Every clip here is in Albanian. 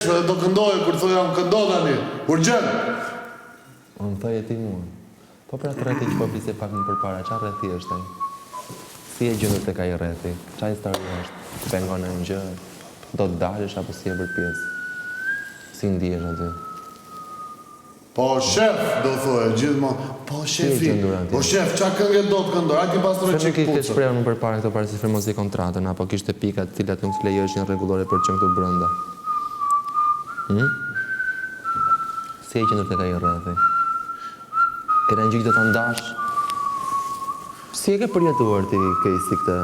Dhe do këndoje kur thoja unë këndo tani. Urgjent. Po më thoje ti mua. Po pra rrethi që po flisje pak më përpara, ça rrethi është ai? Si je gjendur tek ai rrethi? Ça histori është? Të pengon ndonjë gjë? Do të dalësh apo si je bërë pjesë? Si ndihesh aty? Po shef, do thoje gjithmonë. Po shefi, po shef, ça kënge do të këndoj? Hajde t'i pastroj çik këpucët. Pse nuk i ke shprehur më përpara këto para se firmosje kontratën, apo kishte pika të cilat nuk të lejoheshin rregullore për të qenë këtu brenda? Hm? Si je gjendur tek ai rrethi? Ke ndonjë gjë që do ta ndash? Si e ke përjetuar ti Kejsi këtë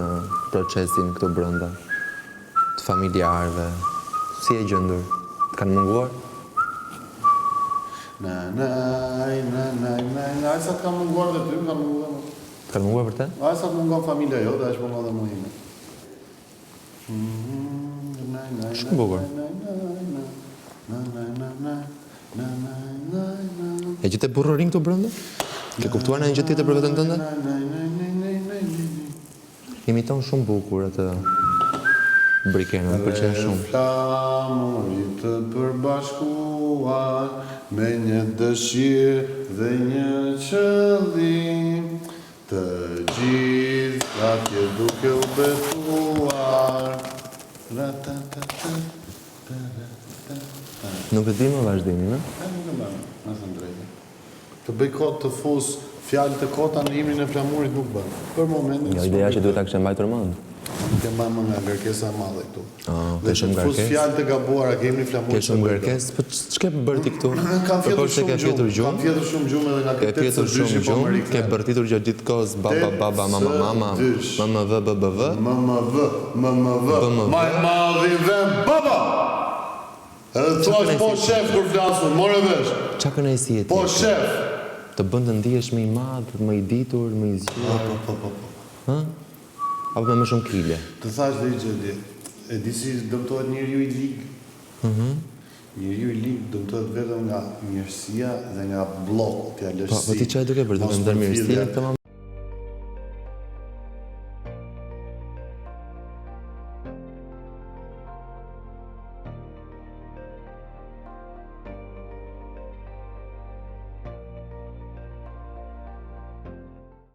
procesin këtu brenda? Të familjarëve, si je gjendur? Të kanë munguar? Na na na na na na aq sa të kanë munguar dhe ty, më kanë munguar dhe mua. Të kanë munguar vërtet? Aq sa të mungon familja jote, aq mungon dhe mua ime. Shumë bukur. E gjete burrërinë këtu brenda? Ke kuptuar ndonjë gjë tjetër për veten tënde? Imiton shumë bukur atë Brikenën, më pëlqen shumë. Rreth flamurit të përbashkuar me një dëshirë dhe një qëllim të gjithë atje duke u betuar Nuk e di më vazhdimin, ë? Nuk e mbaj mend, me thënë të drejtën. Të bëj kot të fus fjalë të kota në himnin e flamurit nuk bën. Për momentin Jo, ideja që duhet ta kishe mbajtur mend. Nuk e mbaj mend nga ngarkesa e madhe këtu. Oh, ke shumë ngarkesë. Të fus fjalë të gabuara ke himni i flamurit. Ke shumë ngarkesë, po ç'ke bërë ti këtu? Kam fjetur shumë gjumë, kam fjetur shumë gjumë edhe nga ky 8 së dyshi po më rikthehem. Ke bërtitur gjatë gjithë kohës baba baba mama mama m m v b b v. M m v m m v Ma i madhi vend baba! Edhe të thuash po shef kur flas unë, more vesh. Ça kënaqësie ti. Po shef. Të bën të ndihesh më i madh, më i ditur, më i zgjuar. Po po po po. Ë? Apo me më shumë kile. Të thash dhe një gjë dje. E di si dëmtohet njeriu i lig? Mhm. Njeriu i lig dëmtohet vetëm nga mirësia dhe nga blloku, t'ia lësh si. Po, po ti ça je duke bërë, duke ndarë mirësinë në këtë moment?